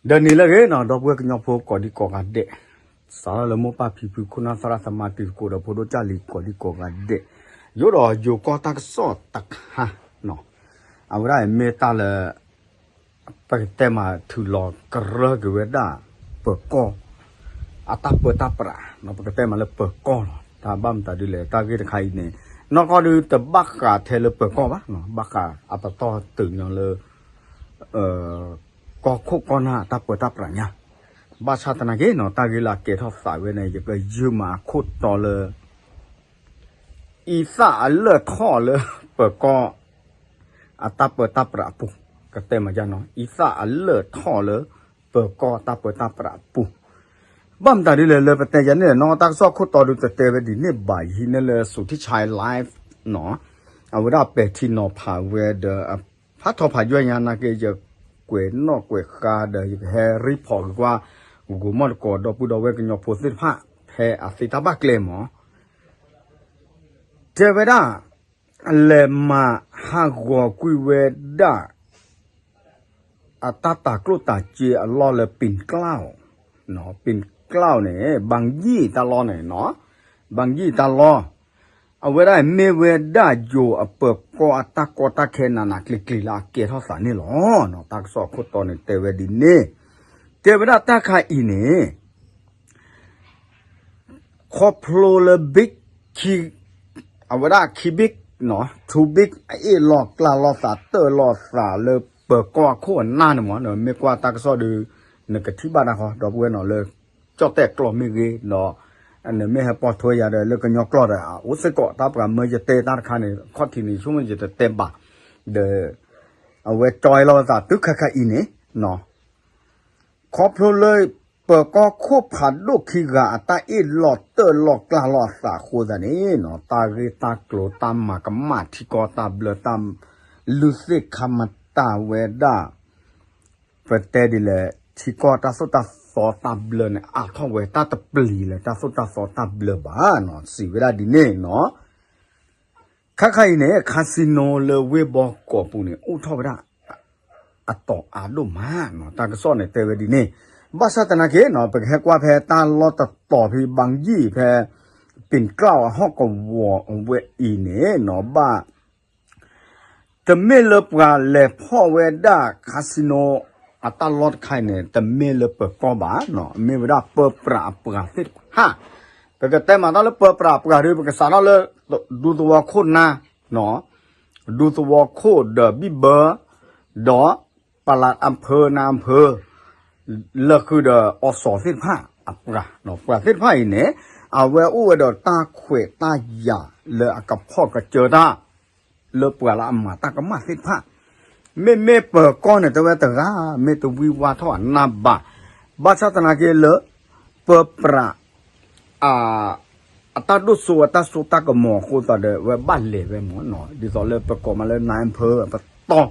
ဒီးနံၤလၢအဂ့ၤနီၤ ဒီပုၢ်ဝဲၢ်ကညီဖိကိးဒံကိးဂၤဒဲး, စးထီၣ်လၢမိၢ်ပၢ်ဖံဖု ခိၣ်နၢ်သရၣ်သမါ တံၤသကိးဒီးဖိဒိၣ်ကၢ်လံၤကိးဒံကိးဂၤဒဲး, ယအိၣ်ဒီးယိၤကီၢ်တၢ်ကစီၣ်တခါနီၤ, အဝဲဒၣ်အံၤမ့ၢ်တၢ်လၢ ပကတဲမးထုးလီၤကရၢက့ၤဝဲဒၣ် ပၢၤကီၢ် အတၢ်ပၢတၢ်ပြးနီၤ, ပကတဲမးလၢပၢၤကီၢ်လီၤ. တၢ်ဘၣ်မတၤဒ်လဲၣ် တၢ်ဂ့ၢ်တခါအံၤန့ၣ် နီၢ်ကီၢ်ဒုးတဘၣ်ဃးထဲလၢပၢၤကီၢ်ဘၣ်နီၤ, ဘၣ်ဃးအပတီၢ်တုၤညီလၢ ကီၢ်ခိၣ်ကီၢ်နၢ်အတၢ်ပၢတၢ်ပြးညါ, ဘၣ်ဆၣ်သနာ်က့နီၤ တၢ်ဂ့ၢ်လၢအကဲထီၣ်သးဝဲန့ၣ် ယကယုၢ်မးအခိၣ်တီလၢ အံသၣ်အလၢၢ်ထီၣ်လၢပၢၤကီၢ် အတၢ်ပၢတၢ်ပြးအပူၤ, ကတဲမးယါနီၤ အံသၣ်အလၢၢ်ထီၣ်လၢပၢၤကီၢ်တၢ်ပၢတၢ်ပြးအပူၤ, ဘၣ်မတၤဒ်လဲၣ်လၢပတဲယါန့ၣ်နီၤ တၢ်ကစီၣ်ခိၣ်တီဒုးတတဲဝဲဒ်န့ၣ်ဘၣ် ယဟံးန့ၢ်လၢ Suthichai Live နီၤ, အဝဲဒၣ်ပဲာ်ထံနီၤဖးဝဲဒီး ဖးထီဖးယွဲၢ်ညါနာ်က့ ယကွဲးနီၣ်ကွဲးဃါဒီး ယကဟဲ report က့ၤကွၢ် ဂိၤမီၣ်တကိး ဒီပုၢ်ဒီဝဲၢ်ကညီဖိသ့ၣ်တဖၣ် ဖဲအသ့တၢ်ဘၣ်ကျဲမး တဲဝဲဒၣ် လဲၤမၤဟးဂီၤကွံာ်ဝဲဒၣ် အတၢ်တၤကျိၣ်တၤစ့အလီၢ်လၢ ပ့ၤကျၢ်, ပ့ၤကျၢ်န့ၣ် ဘၣ်ယံၣ်တၢ်လီၢ်န့ၣ်နီၤ, ဘၣ်ယံၣ်တၢ်လီၢ်, အဝဲဒၣ်မ့ၢ်ဝဲဒၣ်ယိၤအပၢၤကီၢ်အတၢ်ကီတၢ်ခဲနးနးကျံၤကျံၤလၢအကဲထီၣ်သးန့ၣ်လီၤ. တၢ်ကစီၣ်အခိၣ်တီန့ၣ်တဲဝဲဒ်န့ၣ်, တဲဝဲဒၣ်တၢ်ခါအံၤန့ၣ် ခီဖျိလၢ big ခံ, အဝဲဒၣ်ခံ big နီၤ two big အအ့ၣ်လိာ်ကျါလိာ်သးတၢၢ်လိာ်သးလၢပၢၤကီၢ်အခိၣ်အနၢ်န့ၣ်မး နမ့ၢ်ကွၢ်တၢ်ကစီၣ်ဒုး နကထံၣ်ဘၣ်တၢ်ဃီ ဒီပုၢ်ဝဲၢ်နီၤ လၢကၠီၣ်တဲၣ်ကျီၢ်မ့ၢ်ဂ့ၤဒီး နမ့ၢ်ဟဲပိာ်ထွဲယၤဒီး လၢကညီကျိာ်ဒီး အိၣ်စ့ၢ်ကီးတၢ်ပှၤမၢယတဲတၢ်တခါန့ၣ် ခီၣ်ထံးန့ၣ် ဆိကမိၣ်ယတတဲဘၣ် ဒီး အဝဲကၠီလိာ်သးတုၤခဲခါအံၤန့ၣ်နီၤ ခီဖျိလၢ ပၢၤကီၢ်ခိၣ်ဖးဒိၣ်ခံဂၤအတၢ်အ့ၣ်လိာ်တၢၢ်လိာ်ကျါလိာ်အသးအဃိသတးန့ၣ်နီၤ တၢ်ဂ့ၢ်တၢ်ကျိၤတၢ်မၤကမၣ်ထံကီၢ်တၢ်ဘျၢတၢ် လုၢ်သ့ၣ်ခါမတၤဝဲဒၣ် ပတဲဒ်လဲၣ် ထံကီၢ်တၢ်သိၣ်တၢ်သီတၢ်ဘျၢန့ၣ် အါထီၣ်ဝဲတၢ်တပျံၤလၢတၢ်သိၣ်တၢ်သီတၢ်ဘျၢဘၣ်နီၤ စံးဝဲဒၣ်ဒ်န့ၣ်နီၤ ခါခါအံၤန့ၣ် casino လၢဝ့ၢ်ဘီကီးပူၤန့ၣ် အိၣ်ထီၣ်ဝဲဒၣ် အတီၤအါဒိၣ်မးနီၤ တၢ်ကစီၣ်န့ၣ်တဲဝဲဒ်န့ၣ် ဘၣ်ဆၣ်သနာ်က့နီၤ ပကဟဲကွၢ်ဖဲတၢ်လီၢ်တတီၤဖဲဘၣ်ယံၣ်ဖဲ ပ့ၤကျၢ်အဟီၣ်ကဝီၤအဝဲအံၤန့ၣ်နီၤ ဘၣ် တမ့ၢ်လၢပှၤလဲၤဖီၣ်ဝဲဒၣ် casino အတၢ်လီၢ်တခါအံၤန့ၣ် တမ့ၢ်လၢပၢၤကီၢ်ဘၣ်နီၤ မ့ၢ်ဝဲဒၣ်ပၢပြးအပှၤသ့ၣ်တဖၣ် ပကတဲမးတၢ်လၢပၢပြးအပှၤဒီး ပကစးထီၣ်လၢ ဒူသဝီခိၣ်နၢ် ဒူသဝီခိၣ်ဒီးဘံၣ်ဘၢ ဒီး ပလးအဖၢနၢ်အဖၢ လၢဃုာ်ဒီးအီစီၤသ့ၣ်တဖၣ်အပှၤ ပှၤသ့ၣ်တဖၣ်အံၤန့ၣ် အဝဲအိၣ်ဝဲဒီးတၢ်ခွဲးတၢ်ယာ်လၢအကဖီၣ်ကစၢတၢ် လၢပှၤလၢအမၤတၢ်ကမၣ်သ့ၣ်တဖၣ် မ့မ့ၢ်ပၢၤကီၢ်န့ၣ် တဲဝဲတဂၤ မ့ၢ်တဝံဝါထီၣ်အနၢ်ဘၣ် ဘၣ်ဆၣ်သနာ်က့လၢ ပၢပြး အတၢ်ဒိၣ်စိအတၢ်စိတၢ်ကမီၤအဃိသတးဒီး အဝဲဘၣ်လဲၤဝဲမးနီၤ ဒ်သိးလၢပကိးမးလၢ နၢ်အဖၢ ပတီၢ်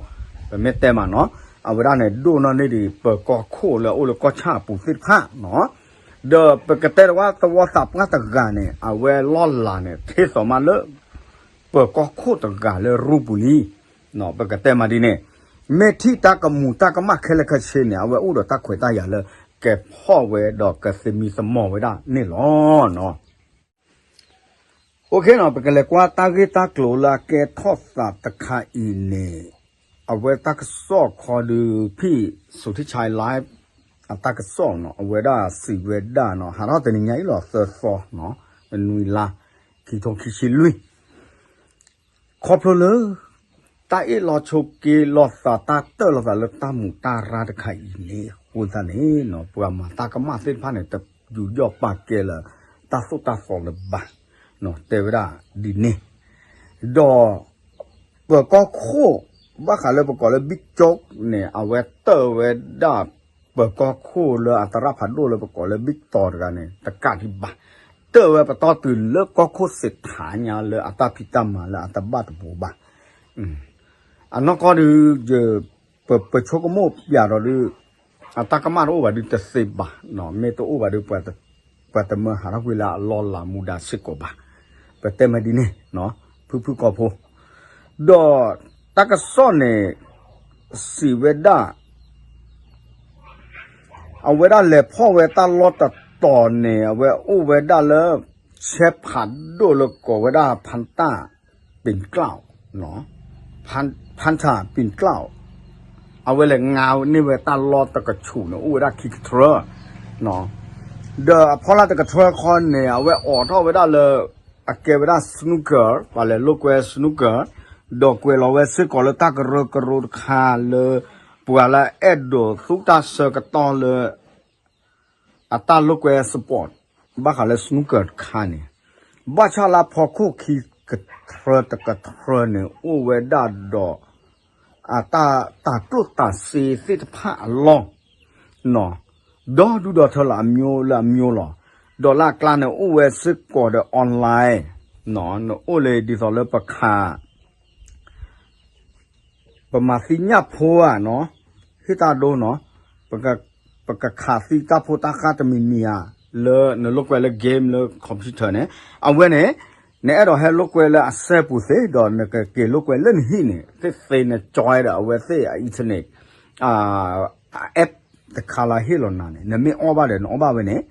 ပမ့ၢ်တဲမးနီၤ အဝဲဒၣ်န့ၣ် ဒိၣ်နီၢ်န့ၢ်ဒံး ပၢၤကီၢ်ခိၣ်လၢအအိၣ်လၢကီၢ်ဆၣ်အပူၤသ့ၣ်တဖၣ်နီၤ ဒီးပကတဲတဝၣ်သဝီသးပှၢ်တဂၤန့ၣ် အဝဲလီၢ်လၤန့ၣ် ထ့သိးမးလၢ ပၢၤကီၢ်ခိၣ်တဂၤလၢရူပူၤလံ ပကတဲမးဒ်န့ၣ် မ့ၢ်ထံၣ်တၢ်ကမူၤတၢ်ကမၣ်ခဲလၢာ်ခဲဆ့န့ၣ် အဝဲအိၣ်ဒီးတၢ်ခွဲးတၢ်ယာ်လၢ ကဖီၣ်ဝဲဒီးကသမံသမိးဝဲဒၣ်န့ၣ်လီၤ. OK နီၤ ပကလဲၤကွၢ်တၢ်ဂ့ၢ်တၢ်ကျိၤလၢအကဲထီၣ်သးတခါအံၤန့ၣ် အဝဲတၢ်ကစီၣ်ခီဒုးဖံး Suthichai Live အတၢ်ကစီၣ်နီၤ အဝဲဒၣ်စံးဝဲဒၣ်နီၤ ဟးထီၣ်တနံၤညါအံၤလီၤ သၢသီနီၤ နွံလါ ခံထိခံဆံလွံၢ် ခီဖျိလၢ တၢ်အ့ၣ်လိာ်ဆိးက့လိာ်သးတၢ်တၢၢ်လိာ်သးလၢတၢ်မူးတၢ်ရၢ်တခါအံၤန့ၣ် အဃိသတးန့ၣ်နီၤ ပှၤမၤတၢ်ကမၣ်သ့ၣ်တဖၣ်န့ၣ် တယူးယီၣ်ပာ်ကဲလၢ တၢ်သိၣ်တၢ်သီလၢၤဘၣ် တဲဝဲဒၣ်ဒ်န့ၣ် ဒီး ပၢၤကီၢ်ခိၣ် ဘၣ်ဃးလၢပကိးလၢ ဘံၣ်ကၠိၣ်န့ၣ် အဝဲတၢၢ်ဝဲဒၣ် ပၢၤကီၢ်ခိၣ်လၢအသရၣ်ဖးဒိၣ်လၢပကိးလၢ ဘံၣ်တီၤတဂၤန့ၣ် တကးဒံးဘၣ် တၢၢ်ဝဲပတီၢ်တုၤလၢကီၢ်ခိၣ်စ့းထးညါလၢအတၢ်ဖံးတၢ်မၤလၢအတဘၣ်တဘူးဘၣ် အနီၢ်ကီၢ်ဒုး ပ ပဆိကမိၣ်ပျးဒီးဒုး အတၢ်ကမၣ်တအိၣ်ဘၣ်ဒုးတသ့ဘၣ်, မ့ၢ်တအိၣ်ဘၣ်ဒုး ပှၤတမၢဟးထီၣ်ကွံာ်လၢအလီၢ်လၤမူဒါစ့ၢ်ကီးဘၣ်. ပတဲမ့ၢ်ဒ်န့ၣ်, ဖုၣ်ဖုၣ်ကိာ်ဖိ, ဒီးတၢ်ကစီၣ်န့ၣ် စံးဝဲဒၣ် အဝဲဒၣ်လဲၤဖီၣ်ဝဲတၢ်လီၢ်တတီၤန့ၣ် အဝဲအိၣ်ဝဲဒၣ်လၢ ဆဲဖးဒိၣ်လၢကိးဝဲဒၣ် ဖၣ်တၢ်ပ့ၤကျီၣ်, ဖၣ်တၢ်ပ့ၤကျီၣ်, အဝဲလဲၤငါန့ၢ်ဝဲတၢ်လီၢ်တကဆူးန့ၣ် အိၣ်ဝဲဒၣ်ခံကထြၢ, ဒီးအဖီလာ်တကထြၢခီန့ၣ် အဝဲအိးထီၣ်ဝဲဒၣ်လၢ အကဲဝဲဒၣ် snooker, ပှၤလဲၤလိာ်ကွဲ snooker, ဒီးကွဲးလီၤဝဲစ့ၢ်ကီးလၢတၢ်ကရၢကရိတခါလၢ ပှၤလၢအဲၣ်ဒိးသူတၢ်ဆၢကတီၢ်လၢ အတၢ်လိာ်ကွဲ sport ဘၣ်ဃးလၢ snooker တခါန့ၣ်, ဘၣ်ဆၣ်လၢဖီခိၣ်ခံကထြၢတကထြၢန့ၣ် အိၣ်ဝဲဒၣ်ဒီး အတၢ်တၤကျိၣ်တၤစ့သ့ၣ်တဖၣ်အလီၢ် ဒီဒူၣ်ဒီထၢလီၤ အမျိုးလၢအမျိုးလီၤ. ဒီးလၢအကျါန့ၣ် အိၣ်ဝဲစ့ၢ်ကီးဒီး online, နအိၣ်လၢဒ်သိးလၢပခး ပမၤသံညၣ်ဖိဧါနီၤ, ဟ့ၣ်တၢ်ဒိနီၤ, ပကခးသံတၢ်ဖိတၢ်ဃၢ်တမံၤမံၤဧါ, လၢနလိာ်ကွဲလၢ game လၢ computer န့ၣ်, အဝဲန့ၣ် နအဲၣ်ဒိးဟဲလိာ်ကွဲလၢအစဲပူၤသ့ ဒီးနကက့ၤလိာ်ကွဲလၢနဟံၣ်န့ၣ် သ့ၣ်သ့န join ဒီးအဝဲသ့ၣ်အ internet အ app တခါလၢဟ့ၣ်လီၤနၤန့ၣ် နမ့ၢ်အီၣ်ဘၣ်ဒီးနအီၣ်ဘၣ်ဝဲန့ၣ်,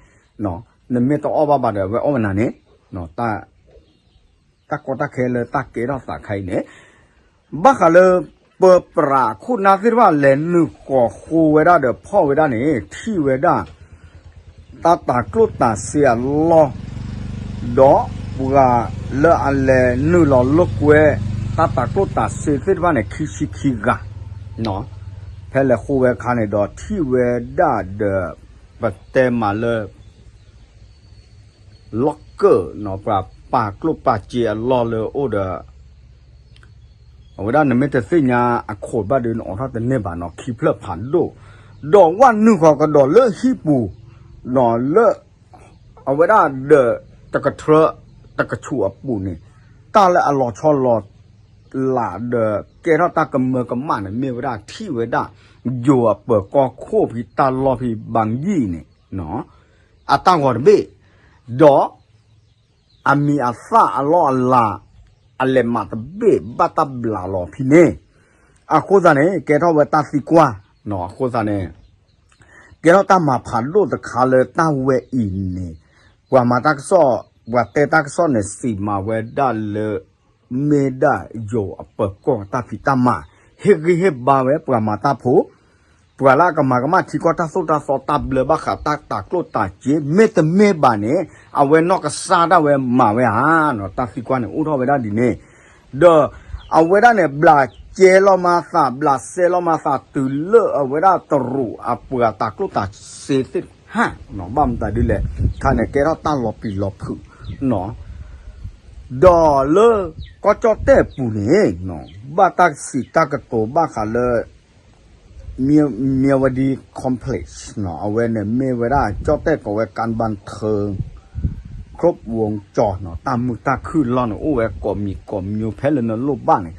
နမ့ၢ်တအီၣ်ဘၣ်ဘၣ်ဒီးအဝဲအီၣ်ဝဲနၤန့ၣ်, တၢ်ကီတၢ်ခဲလၢတၢ်ကဲထီၣ်သးခါအံၤန့ၣ်, ဘၣ်ဃးလၢ ပၢပြးခိၣ်နၢ်သ့ၣ်တဖၣ်လဲၤနုာ်ဃီၤဃိဝဲဒၣ်ဒီးဖီၣ်ဝဲဒၣ်န့ၣ် ထံၣ်ဝဲဒၣ် တၢ်တၤကျိၣ်တၤစ့အလီၢ်, ဒီးပှၤလၢအလဲၤနုာ်လီၤလိာ်ကွဲ တၢ်တၤကျိၣ်တၤစ့သ့ၣ်တဖၣ်န့ၣ် ခံဆံခံဂၤ, ဖဲလဲၤဃိဝဲအခါန့ၣ်ဒီးထံၣ်ဝဲဒၣ်ဒီး ပတဲမးလၢ လီၢ်ကၢၣ်နီၤ ပှၤပာ်ကျိၣ်ပာ်စ့အလီၢ်လၢအိၣ်ဒီး အဝဲဒၣ်နမ့ၢ်တသ့ၣ်ညါအခိၣ်ဘၣ်ဒီးနအိးထီၣ်တန့ၢ်ဘၣ်နီၤ ခံဖျၢၣ်ဖးဒိၣ်, ဒီးဝဲနုာ်ဃီၤကဒီးလၢဟံၣ်ပူၤနီၤ လၢ အဝဲဒၣ်ဒီးတကထြၢတကဆူးအပူၤန့ၣ် တၢ်လၢအလီၤဆီလီၤလးဒီးကဲထီၣ်တၢ်ကမၢကမၣ်န့ၣ် မ့ၢ်ဝဲဒၣ်ထံၣ်ဝဲဒၣ် ယိၤအပၢၤကီၢ်ခိၣ်ဖံးတၢ်လီၢ်ဖံးဘၣ်ယံၣ်န့ၣ် အတၢ်ဂီၤတဘ့ၣ်, ဒီး အမံၤအသၣ်အလီၢ်အလၤ အလဲၤမးတဘ့ၣ်ဘၣ်တၢ်ဘျးလီၤဖဲန့ၣ်, အဃိသတးန့ၣ် ကဲထီၣ်ဝဲတၢ်သံကွၢ်, အဃိသတးန့ၣ် ကဲထီၣ်တၢ်မၤဖးဒိၣ်တခါလၢတၢ်ဝဲအံၤန့ၣ်, ပှၤမၤတၢ်ကစီၣ် ပှၤတဲတၢ်ကစီၣ်န့ၣ် စံးမၤဝဲဒၣ်လၢ မ့ၢ်ဒၣ်ယိၤအပၢၤကီၢ်တၢ်ဖံးတၢ်မၤ ဟ့ၣ်ဂံၢ်ဟ့ၣ်ဘါဝဲပှၤမၤတၢ်ဖိ, ပှၤလၢအကမၤကမၣ်ထံကီၢ်တၢ်သိၣ်တၢ်သီတၢ်ဘျၢဘၣ်ဃးတၢ်တၤကျိၣ်တၤစ့ မ့တမ့ၢ်ဘၣ်န့ၣ် အဝဲနီၢ်ကစၢ်ဒၣ်ဝဲမၤဝဲဧါနီၤ တၢ်သံကွၢ်န့ၣ်အိၣ်ထီၣ်ဝဲဒၣ်ဒ်န့ၣ်, ဒီးအဝဲဒၣ်န့ၣ် ဘျးကဲလီၤမၤသး ဘျးစဲလီၤမၤသးတုၤလၢအဝဲဒၣ်တရူးအပှၤတၤကျိၣ်တၤစ့သ့ၣ်တဖၣ်နီၤ ဘၣ်မတၤဒ်လဲၣ် ခါန့ၣ်ကဲထီၣ်တၢ်လီၤပျံၤလီၤဖုးနီၤ ဒီးလၢကီၢ်ကၠီၣ်တဲၣ်အပူၤန့ၣ် ဘၣ်တၢ်စံးတၢ်ကတိၤဘၣ်ဃးလၢ မၠၣ်ဝတံ complex နီၤ အဝဲန့ၣ်မ့ၢ်ဝဲဒၣ်ကၠီၣ်တဲၣ်ကိးဝဲ ကၣ်ဘၣ်ထၢ ခရူပ်ဝူကၠီနီၤ တၢ်မုာ်တၢ်ခုၣ်လီၢ်န့ၣ် အိၣ်ဝဲကိးမံၤကိးမံၤဖဲလၢနလိၣ်ဘၣ်န့ၣ်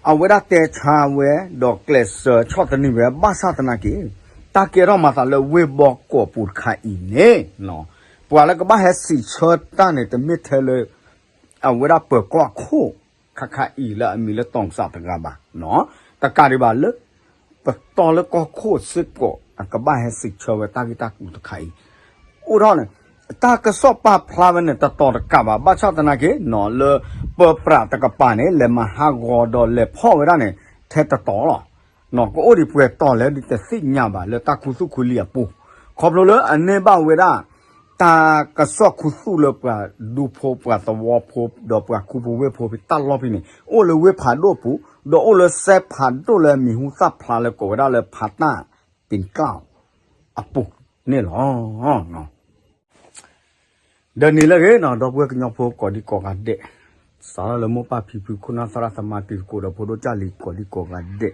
အဝဲဒၣ်တဲဆါဝဲ ဒီးကျဲးစၢးဆီၣ်သနံးဝဲ ဘၣ်ဆၣ်သနာ်က့ တၢ်ကဲထီၣ်မၤသးလၢဝ့ၢ်ဘီကီးပူၤတခါအံၤန့ၣ် ပှၤလၢကဘၣ်ဟဲစံးဆၢတၢ်န့ၣ် တမ့ၢ်ထဲလၢ အဝဲဒၣ်ပၢၤကီၢ်ခိၣ် ခါခါအံၤလၢအမံၤလၢ တီၢ်ကစးတဂၤဘၣ်နီၤ တကးဒံးဘၣ်လၢ ပတီၢ်လၢကီၢ်ခိၣ်စ့ၢ်ကီး အကဘၣ်ဟဲစံးဆၢဝဲတၢ်ဂ့ၢ်တၢ်ကျိၤတခါအံၤ အိၣ်ထီၣ်န့ၣ် တၢ်ကစီၣ်ပာ်ဖျါဝဲန့ၣ် တတီၤတကးဘၣ် ဘၣ်ဆၣ်သနာ်က့နီၤ လၢပၢပြးတကပၤန့ၣ် လဲၤမၤဟးဂီၤဒီးလဲၤဖီၣ်ဝဲဒၣ်န့ၣ် ထဲတတီၤလီၤ. ကအိၣ်ဒံးပှဲၤတီၤလဲၣ် ဒ်တသ့ၣ်ညါဘၣ်လၢတၢ်ခူသူၣ်ခူလံၤအပူၤ, ခီဖျိလၢအန့ၢ်ဘၣ်ဝဲဒၣ် တၢ်ကစီၣ်ခူသူၣ်လၢပှၤဒူဖိပှၤသဝီဖိ ဒီးပှၤခူဖိဝ့ၢ်ဖိဖဲတၢ်လီၢ်ဖဲန့ၣ် အိၣ်လၢဝ့ၢ်ဖးဒိၣ်ပူၤ ဒီးအိၣ်လၢစဲဖးဒိၣ်လၢမံၤဟူသၣ်ဖျါလၢကိးဝဲဒၣ်လၢဖးတၢ်ပ့ၤကျီၣ်အပူၤန့ၣ်လီၤ. ဒီးနံၤလၢအဂ့ၤနီၤ ဒီပုၢ်ဝဲၢ်ကညီဖိကိးဒံကိးဂၤဒဲး, စးထီၣ်လၢမိၢ်ပၢ်ဖံဖု ခိၣ်နၢ်သရၣ်သမါတံၤသကိးဒီးဖိဒိၣ်ကၢ်လံၤကိးဒံကိးဂၤဒဲး,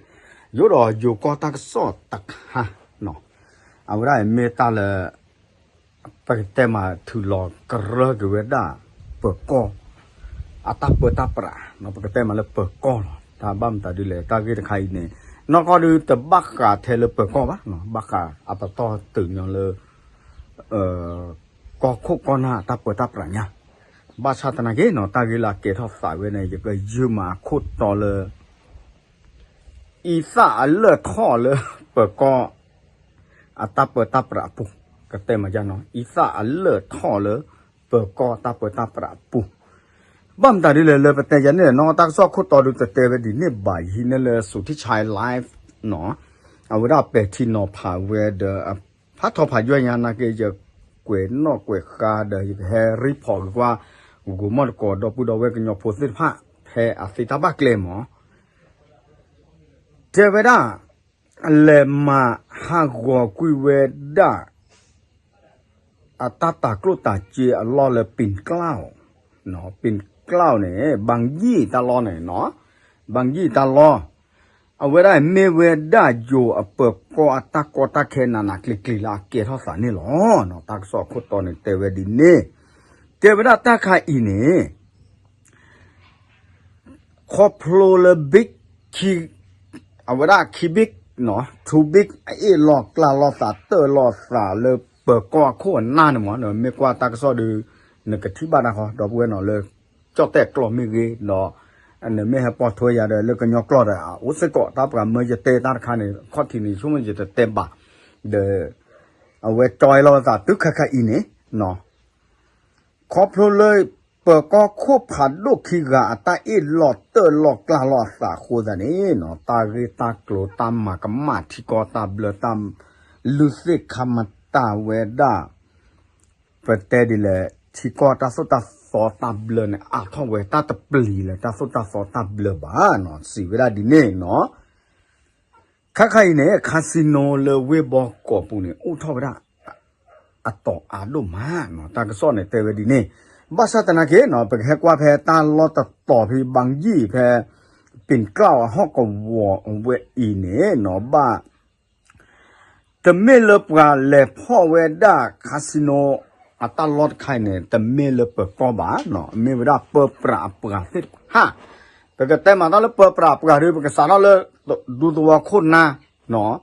ယအိၣ်ဒီးယိၤကီၢ်တၢ်ကစီၣ်တခါနီၤ, အဝဲဒၣ်အံၤမ့ၢ်တၢ်လၢ ပကတဲမးထုးလီၤကရၢက့ၤဝဲဒၣ် ပၢၤကီၢ် အတၢ်ပၢတၢ်ပြးနီၤ, ပကတဲမးလၢပၢၤကီၢ်လီၤ. တၢ်ဘၣ်မတၤဒ်လဲၣ် တၢ်ဂ့ၢ်တခါအံၤန့ၣ် နီၢ်ကီၢ်ဒုးတဘၣ်ဃးထဲလၢပၢၤကီၢ်ဘၣ်နီၤ, ဘၣ်ဃးအပတီၢ်တုၤညီလၢ ကီၢ်ခိၣ်ကီၢ်နၢ်အတၢ်ပၢတၢ်ပြးညါ, ဘၣ်ဆၣ်သနာ်က့နီၤ တၢ်ဂ့ၢ်လၢအကဲထီၣ်သးဝဲန့ၣ် ယကယုၢ်မးအခိၣ်တီလၢ အံသၣ်အလၢၢ်ထီၣ်လၢပၢၤကီၢ် အတၢ်ပၢတၢ်ပြးအပူၤ, ကတဲမၤယါနီၤ အံသၣ်အလၢၢ်ထီၣ်လၢ ပၢၤကီၢ်တၢ်ပၢတၢ်ပြးအပူၤ, ဘၣ်မတၤဒ်လဲၣ်လၢပတဲယၤန့ၣ်နီၤ တၢ်ကစီၣ်ခိၣ်တီဒုးတတဲဝဲဒ်န့ၣ်ဘၣ် ယဟံးန့ၢ်လၢ စူၤထံၣ်ဆဲး live နီၤ, အဝဲဒၣ်ပဲာ်ထံနီၤဖးဝဲဒီး ဖးထီဖးယွဲၢ်ညါနာ်က့ ယကွဲးနီၣ်ကွဲးဃါဒီး ယကဟဲရံဖီၣ်က့ၤကွၢ် ဂိၤမီၢ်တကိး ဒီပုၢ်ဒီဝဲၢ်ကညီဖိသ့ၣ်တဖၣ် ဖဲအသ့တၢ်ဘၣ်ကျဲမး တဲဝဲဒၣ် လဲၤမၤဟးဂီၤကွံာ်ဝဲဒၣ် အတၢ်တၤကျိၣ်တၤစ့အလီၢ်လၢ ပ့ၤကျၢ်, ပ့ၤကျၢ်န့ၣ် ဘၣ်ယံၣ်တၢ်လီၢ်န့ၣ်နီၤ, ဘၣ်ယံၣ်တၢ်လီၢ်, အဝဲဒၣ်မ့ၢ်ဝဲဒၣ်ယိၤအပၢၤကီၢ်အတၢ်ကီတၢ်ခဲနးနးကျံၤကျံၤလၢအကဲထီၣ်သးန့ၣ်လီၤ. တၢ်ကစီၣ်အခိၣ်တီန့ၣ်တဲဝဲဒ်န့ၣ်, တဲဝဲဒၣ်တၢ်ခါအံၤန့ၣ် ခီဖျိလၢ big ခံ, အဝဲဒၣ်ခံ big နီၤ two big အအ့ၣ်လိာ်ကျါလိာ်သးတၢၢ်လိာ်သးလၢပၢၤကီၢ်အခိၣ်အနၢ်န့ၣ်မး နမ့ၢ်ကွၢ်တၢ်ကစီၣ်ဒီး နကထံၣ်ဘၣ်တၢ်ဃီ ဒီပုၢ်ဝဲၢ်နီၤ လၢကၠီၣ်တဲၣ်ကျီၢ်မ့ၢ်ဂ့ၤဒီး နမ့ၢ်ဟဲပိာ်ထွဲယၤဒီး လၢကညီကျိာ်ဒီး အိၣ်စ့ၢ်ကီးတၢ်ပှၤမၢယတဲတၢ်တခါန့ၣ် ခီၣ်ထံးန့ၣ် ဆိကမိၣ်ယတတဲဘၣ် ဒီး အဝဲကၠီၣ်လိာ်သးတုၤခဲခါအံၤန့ၣ်နီၤ ခီဖျိလၢ ပၢၤကီၢ်ခိၣ်ဖးဒိၣ်ခံဂၤအတၢ်အ့ၣ်လိာ်တၢၢ်လိာ်ကျါလိာ်အသးအဃိသတးန့ၣ်နီၤ တၢ်ဂ့ၢ်တၢ်ကျိၤတၢ်မၤကမၣ်ထံကီၢ်တၢ်ဘျၢတၢ် လုၢ်သ့ၣ်ခါမတၤဝဲဒၣ် ပတဲဒ်လဲၣ် ထံကီၢ်တၢ်သိၣ်တၢ်သီတၢ်ဘျၢန့ၣ် အါထီၣ်ဝဲတၢ်တပျံၤလၢၤ တၢ်သိၣ်တၢ်သီတၢ်ဘျၢဘၣ်နီၤ စံးဝဲဒၣ်ဒ်န့ၣ်နီၤ ခါခါအံၤန့ၣ် casino လၢဝ့ၢ်ဘီကီးပူၤန့ၣ် အိၣ်ထီၣ်ဝဲဒၣ် အတီၤအါဒိၣ်မးနီၤ တၢ်ကစီၣ်န့ၣ်တဲဝဲဒ်န့ၣ် ဘၣ်ဆၣ်သနာ်က့နီၤ ပကဟဲကွၢ်ဖဲတၢ်လီၢ်တတီၤဖဲဘၣ်ယံၣ်ဖဲ ပ့ၤကျၢ်အဟီၣ်ကဝီၤအဝဲအံၤန့ၣ်နီၤ ဘၣ် တမ့ၢ်လၢပှၤလဲၤဖီၣ်ဝဲဒၣ် casino အတၢ်လီၢ်တခါအံၤန့ၣ် တမ့ၢ်လၢပၢၤကီၢ်ဘၣ်နီၤ မ့ၢ်ဝဲဒၣ်ပၢပြးအပှၤသ့ၣ်တဖၣ် ပကတဲမၤတၢ်လၢပၢပြးအပှၤဒီး ပကစးထီၣ်လၢ ဒူသဝီခိၣ်နၢ်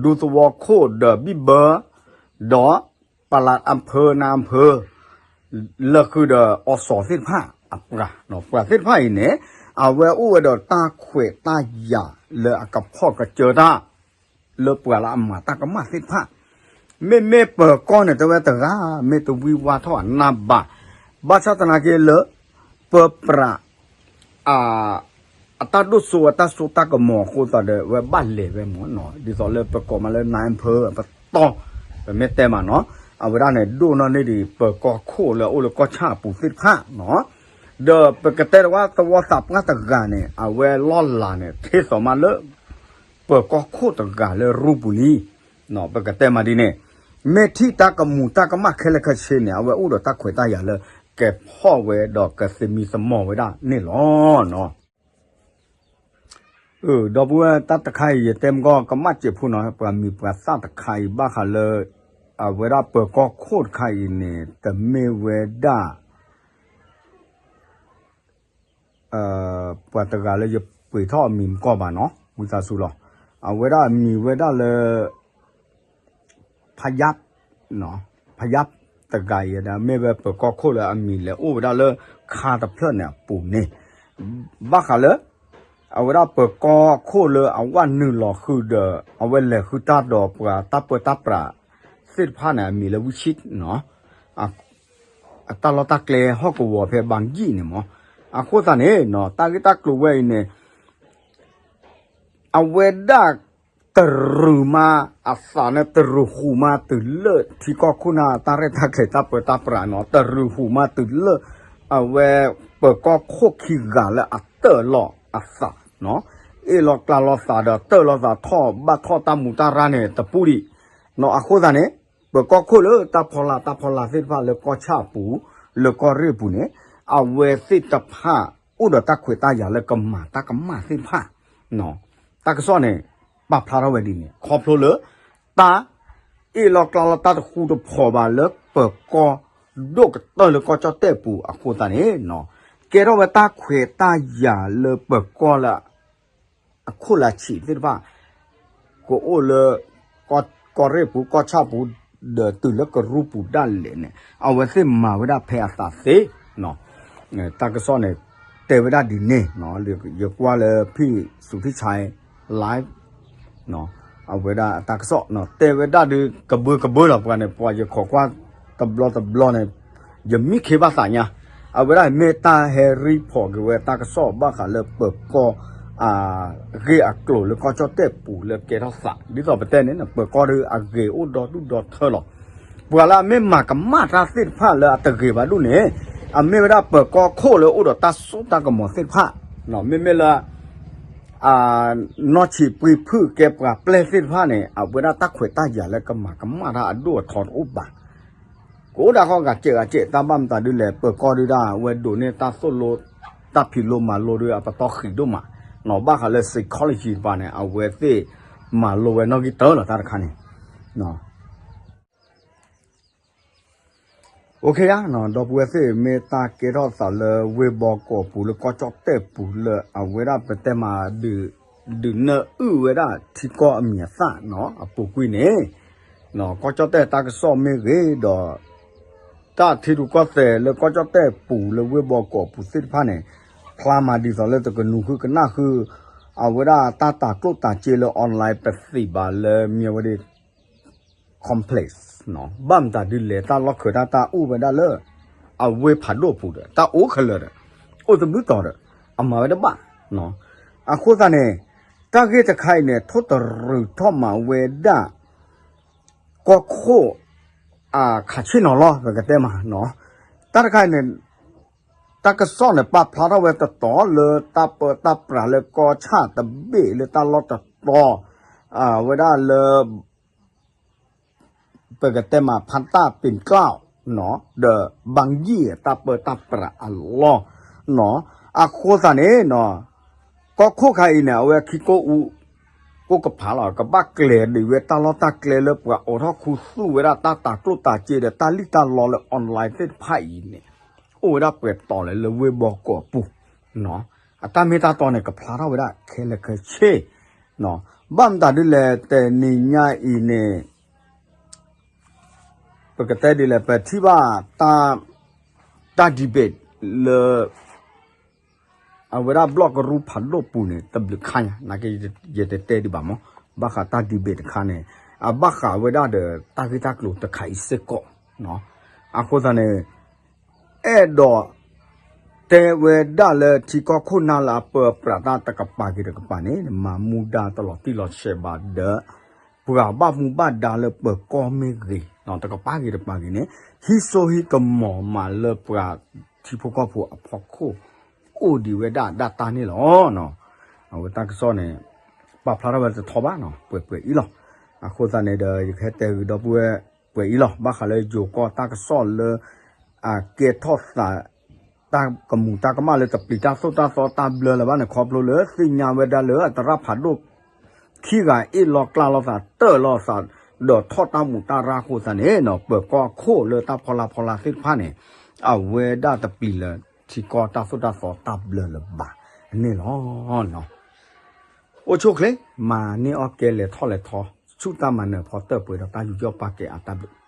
ဒူသဝီခိၣ်ဒီးဘံၣ်ဘၢ ဒီး ပလးအဖၢနၢ်အဖၢ လၢဃုာ်ဒီးအီစီၤသ့ၣ်တဖၣ်အပှၤ ပှၤသ့ၣ်တဖၣ်အံၤန့ၣ် အဝဲအိၣ်ဝဲဒီးတၢ်ခွဲးတၢ်ယာ်လၢအကဖီၣ်ကစၢတၢ် လၢပှၤလၢအမၤတၢ်ကမၣ်သ့ၣ်တဖၣ် မ့မ့ၢ်ပၢၤကီၢ်န့ၣ် တဲဝဲတဂၤ မ့ၢ်တဝံဝါထီၣ်အနၢ်ဘၣ် ဘၣ်ဆၣ်သနာ်က့လၢ ပၢပြး အတၢ်ဒိၣ်စိအတၢ်စိတၢ်ကမီၤအဃိသတးဒီး အဝဲဘၣ်လဲၤဝဲမးနီၤ ဒ်သိးလၢပကိးမးလၢ နၢ်အဖၢအပတီၢ် ပမ့ၢ်တဲမးနီၤ အဝဲဒၣ်န့ၣ် ဒိၣ်နီၢ်န့ၢ်ဒံး ပၢၤကီၢ်ခိၣ်လၢအအိၣ်လၢကီၢ်ဆၣ်အပူၤသ့ၣ်တဖၣ်နီၤ ဒီးပကတဲတဝၣ်သဝီသးပှၢ်တဂၤန့ၣ် အဝဲလီၢ်လၤန့ၣ် ထ့သိးမးလၢ ပၢၤကီၢ်ခိၣ်တဂၤလၢရူပူၤလံ ပကတဲမးဒ်န့ၣ် မ့ၢ်ထံၣ်တၢ်ကမူးတၢ်ကမၣ်ခဲလၢာ်ခဲဆ့န့ၣ် အဝဲအိၣ်ဒီးတၢ်ခွဲးတၢ်ယာ်လၢ ကဖီၣ်ဝဲဒီးကသမံသမိးဝဲဒၣ်န့ၣ်လီၤ. ဒီပုၢ်ဝဲၢ်တၢ်တခါအံၤ ယတဲမ့ၢ်ကီၢ်ကမၣ်စဲးဖိနီၤ ပှၤမံၤပှၤသၣ်တခါအံၤ ဘၣ်ဃးလၢ အဝဲဒၣ်ပၢၤကီၢ်ခိၣ်တခါအံၤန့ၣ် တမ့ၢ်ဝဲဒၣ် ပှၤတဂၤလၢယပှ့ၤထီၣ်အမံၤမ့ၢ်ကီၢ်ဘၣ်နီၤ ဝံသးစူၤလီၤ. အဝဲဒၣ်အမံၤဝဲဒၣ်လၢ ဖယၢပ် ဖယၢပ်တဂၤအံၤ မ့ၢ်ဝဲပၢၤကီၢ်ခိၣ်လၢအမံၤလဲၤအိၣ်ဝဲဒၣ်လၢခါတဖျၢၣ်န့ၣ်အပူၤန့ၣ် ဘၣ်ဃးလၢ အဝဲဒၣ်ပၢၤကီၢ်ခိၣ်လၢအဝဲနုာ်လီၤဃုာ်ဒီး အဝဲလဲၤဃုာ်တၢ်ဒီးပှၤတၢ်ပၢတၢ်ပြးသ့ၣ်တဖၣ်န့ၣ် အမံၤလၢဝံၡံၣ်နီၤ အတၢ်လီၢ်တၢ်ကျဲဟီၣ်ကဝီၤဖဲဘၣ်ယံၣ်န့ၣ်မး အဃိသတးန့ၣ် တၢ်ဂ့ၢ်တၢ်ကျိၤဝဲအံၤန့ၣ် အဝဲဒၣ်တရူးမး အသးန့ၣ် တရူးဟူးမးတုၤလၢထံကီၢ်ခိၣ်နၢ်တၢ်ရဲၣ်တၢ်ကျဲၤတၢ်ပၢတၢ်ပြးနီၤ တရူးဟူးမးတုၤလၢ အဝဲပၢၤကီၢ်ခိၣ်ခံဂၤလၢအတၢၢ်လိာ်အသးနီၤ အ့ၣ်လိာ်ကျါလိာ်သးဒီးတၢၢ်လိာ်သးထီၣ်ဘၣ်ထီၣ်တၢ်မူတၢ်ရၢ်န့ၣ် တပူၤဒံးနီၤ အဃိသတးန့ၣ် ပၢၤကီၢ်ခိၣ်လၢတၢ်ဖီလာ်တၢ်ဖီလာ်သ့ၣ်တဖၣ်လၢကီၢ်ဆၣ်အပူၤ လၢကီၢ်ရ့ၣ်အပူၤန့ၣ် အဝဲသ့ၣ်တဖၣ်အိၣ်ဒီးတၢ်ခွဲးတၢ်ယာ်လၢကမၤတၢ်ကမၣ်သ့ၣ်တဖၣ် တၢ်ကစီၣ်န့ၣ် ပာ်ဖျါထီၣ်ဝဲဒ်န့ၣ် ခီဖျိလၢ တၢ်အ့ၣ်လိာ်ကျါလိာ်တၢ်တဃူတဖိးဘၣ်လၢပၢၤကီၢ်ဒိၣ်ကတၢၢ်လၢကီၢ်ကၠီၣ်တဲၣ်ပူၤအဃိသတးန့ၣ် ကဲထီၣ်ဝဲတၢ်ခွဲးတၢ်ယာ်လၢပၢၤကီၢ်လၢ အခိၣ်လၢဆံးသ့ၣ်တဖၣ် ကအိၣ်လၢ ကီၢ်ရ့ၣ်ပူၤ ကီၢ်ဆၣ်ပူၤ ဒီးတုၤလၢကရူၢ်ပူၤဒၣ်လဲာ်န့ၣ် အဝဲသ့ၣ်မၤဝဲဒၣ်ဖဲအသးသ့ တၢ်ကစီၣ်န့ၣ် တဲဝဲဒၣ်ဒ်န့ၣ် ယကွၢ်လၢဖံၣ်စူၤထံၣ်ဆဲး live အဝဲဒၣ်အတၢ်ကစီၣ် တဲဝဲဒၣ်ဒုးကဘၢကဘၢလီၤ ပှၤန့ၣ် ပှၤယခိးကွၢ်တဘျီတဘျီန့ၣ် ယမံခ့ဘၣ်သးညါ အဝဲဒၣ်မ့ၢ်တၢ်ဟဲရံဖီၣ်က့ၤဝဲတၢ်ကစီၣ်ဘၣ်ဃးလၢပၢၤကီၢ် အဂ့ၢ်အကျိၤလၢကီၢ်ကၠီၣ်တဲၣ်ပူၤလၢကဲထီၣ်သး ဒ်သိးပတဲန့ၣ် ပၢၤကီၢ်ဒုးအဂ့ၤအိၣ်ဒီဒူၣ်ဒီထၢလီၤ. ပှၤလၢအမ့ၢ်မၤကမၣ်တၢ်သ့ၣ်တဖၣ်လၢအတဂ့ၤဘၣ်ဒိၣ်န့ၣ် အမ့ၢ်ဝဲဒၣ်ပၢၤကီၢ်ခိၣ်လၢအိၣ်ဒီးတၢ်စိတၢ်ကမီၤသ့ၣ်တဖၣ် မ့မ့ၢ်လၢ နီၢ်ဆံးပှ့ၤဖုၣ်ကဲပှၤပျဲၢ်သ့ၣ်တဖၣ်န့ၣ် အဝဲဒၣ်တၢ်ခွဲးတၢ်ယာ်လၢကမၤကမၣ်တၢ်အဒိၣ်အထီတအိၣ်ဘၣ်. ကအိၣ်ဒၣ်ဃီဂၤစဲးဂၤစဲး တၢ်ဘၣ်မတၤဒုးလဲၣ် ပၢၤကီၢ်ဒုးဒၣ် အဝဲဒိးန့ၢ်တၢ်သိၣ်လိ တၢ်ဖံးလိမၤလိဒုးအပတီၢ်ဃံးဒိၣ်မး နီၢ်ဘၣ်ဃးလၢ psychology တပၤန့ၣ် အဝဲသ့ၣ်မၤလိဝဲနီၣ်ဂံၢ်တၢလီၤတၢ်တခါန့ၣ် အိၣ်ခ့ယါ ဒီပုၢ်ဝဲၢ်သ့ၣ် မ့ၢ်တၢ်ကဲထီၣ်သးလၢဝ့ၢ်ဘီကီးပူၤလၢကီၢ်ကၠီၣ်တဲၣ်ပူၤလၢအဝဲဒၣ်ပတဲမး ဒုးနၢအုၣ်ဝဲဒၣ်ထံကီၢ်အမံၤအသၣ်နီၤ အပူၤကွံာ်န့ၣ် ကီၢ်ကၠီၣ်တဲၣ်တၢ်ကစီၣ်မ့ၢ်ဂ့ၤဒီး တၢ်ထံရူၢ်ကီၢ်သဲးလၢကီၢ်ကၠီၣ်တဲၣ်ပူၤလၢဝ့ၢ်ဘီကီးပူၤသ့ၣ်တဖၣ်န့ၣ် ဖျါမးဒ်သိးလၢတကနူၤဃုကနၣ်ဃု အဝဲဒၣ်တၢ်တၤကျိၣ်တၤစ့လၢ online ပသံၣ်ဘၣ်လၢ Myawaddy complex ဘၣ်မတၤဒုးလဲၣ်တၢ်လီၢ်ခၢးတၢ်တၢ်အိၣ်ဝဲဒၣ်လၢ အဝ့ၢ်ဖးဒိၣ်ပူၤဒီး တၢ်အိၣ်ခဲလၢာ်ဒီး အိၣ်တဘျုးတီၤဒီး အမၤဝဲတဘၣ် အဃိသတးန့ၣ် တၢ်ဂ့ၢ်တခါအံၤန့ၣ် ထိၣ်သရူးထီၣ်မးဝဲဒၣ် ကီၢ်ခိၣ် အခးဆ့ၣ်နီၤလီၤ ပကတဲမးနီၤ တၢ်တခါအံၤန့ၣ် တၢ်ကစီၣ်န့ၣ် ပာ်ဖျါထီၣ်ဝဲတတီၤလၢတၢ်ပၢတၢ်ပြးလၢကီၢ်ဆၣ်တဘ့ၣ်လၢတၢ်လီၢ်တတီၤ အဝဲဒၣ်လၢ ပကတဲမး ဖါတၢ်ပ့ၤကျၢ် ဒီး ဘၣ်ယံၣ် တၢ်ပၢတၢ်ပြးအလီၢ် အဃိသတးန့ၣ် ကီၢ်ခိၣ်ခါအံၤန့ၣ် အဝဲခံကိၣ်အူ ကိၣ်ကဖးလီၤ ကဘၣ်ကျဲၤဒံးဝဲတၢ်လီၢ်တၢ်ကျဲလၢပှၤအိးထီၣ်ခူသူၣ်ဝဲဒၣ်တၢ်တၤကျိၣ်တၤစ့ဒီးတၢ်လံၣ်တၢ်လီလၢ online သ့ၣ်တဖၣ်အံၤန့ၣ် အိၣ်ဝဲဒၣ်ပှဲၤတီၤလၢလၢဝ့ၢ်ဘီကီးပူၤ အတၢ်မ့ၢ်တၢ်တီန့ၣ် ကဖျါထီၣ်ဝဲဒၣ်ခဲလၢာ်ခဲဆ့ ဘၣ်မတၤဒ်လဲၣ် တနံၤညါအံၤန့ၣ် ပကတဲဒ်လဲၣ် ပထံၣ်ဘၣ် တၢ် debate လၢ အဝဲဒၣ်ဘျီၣ်ကရူၢ်ဖးဒိၣ်ပူၤန့ၣ် တဘျုးခါညါ နာ်က့ ယတတဲဒံးဘၣ်မး ဘၣ်ဃးတၢ် debate တခါန့ၣ် အဘၣ်ဃးဝဲဒၣ်ဒီးတၢ်ဂ့ၢ်တၢ်ကျိၤတခါအံၤစ့ၢ်ကီး အဃိသတးန့ၣ် အဲၣ်ဒိး တဲဝဲဒၣ်လၢထံကီၢ်ခိၣ်နၢ်လၢအပၢအပြးတၢ်တကပၤဂ့ၤတကပၤန့ၣ် မၤမူဒါတလီၤတံၢ်လီၤဆဲးဘၣ်ဒီး ပှၤဘၣ်မူဘၣ်ဒါလၢပၢၤကီၢ်မ့ၢ်ဂ့ၤ တကပၤဂ့ၤတကပၤဂ့ၤန့ၣ် ဟံးစိဟံးကမီၤမးလၢပှၤထံဖိကီၢ်ဖိအဖီခိၣ် အိၣ်ဒံးဝဲဒၣ်ဒၣ်တၢ်န့ၣ်လီၤ. အဝဲတၢ်ကစီၣ်န့ၣ် ပာ်ဖျါထီၣ်ဝဲတထီဘၣ်နီၤ ပှဲၤပှဲၤအံၤလီၤ. အဃိသတးန့ၣ်ဒီး ယကဟဲတဲဂ့ၤဒီပုၢ်ဝဲၢ်ပှဲၤအံၤလီၤ. ဘၣ်ဃးလၢယိၤကီၢ်တၢ်ကစီၣ်လၢ အကဲထီၣ်သး တၢ်ကမူးတၢ်ကမၣ်လၢတပျံၤတၢ်သိၣ်တၢ်သီတၢ်ဘျၢလၢၤဘၣ်န့ၣ် ခီဖျိလၢသ့ၣ်ညါဝဲဒၣ်လၢအသရၣ်ဖးဒိၣ် ခံဂၤအ့ၣ်လိာ်ကျါလိာ်သး တၢၢ်လိာ်သး ဒီးထီၣ်တၢ်မူးတၢ်ရၢ်အဃိသတးန့ၣ် ပၢၤကီၢ်ခိၣ်လၢတၢ်ဖီလာ်ဖီလာ်သ့ၣ်တဖၣ်န့ၣ် အဝဲဒၣ်တပျံၤလၢထံကီၢ်တၢ်သိၣ်တၢ်သီတၢ်ဘျၢလၢၤဘၣ်န့ၣ်လီၤ. အိၣ်ဆူၣ်အိၣ်ချ့ မၤန့ၢ်အီၣ်ကဲလဲၤထီၣ်လဲၤထီ ဆူၣ်တၢ်မၤနၢၤဖီတၢၢ်ပှဲၤဒီးတၢ်ယူးယီၣ်ပာ်ကဲအါတၢ်ဘျုး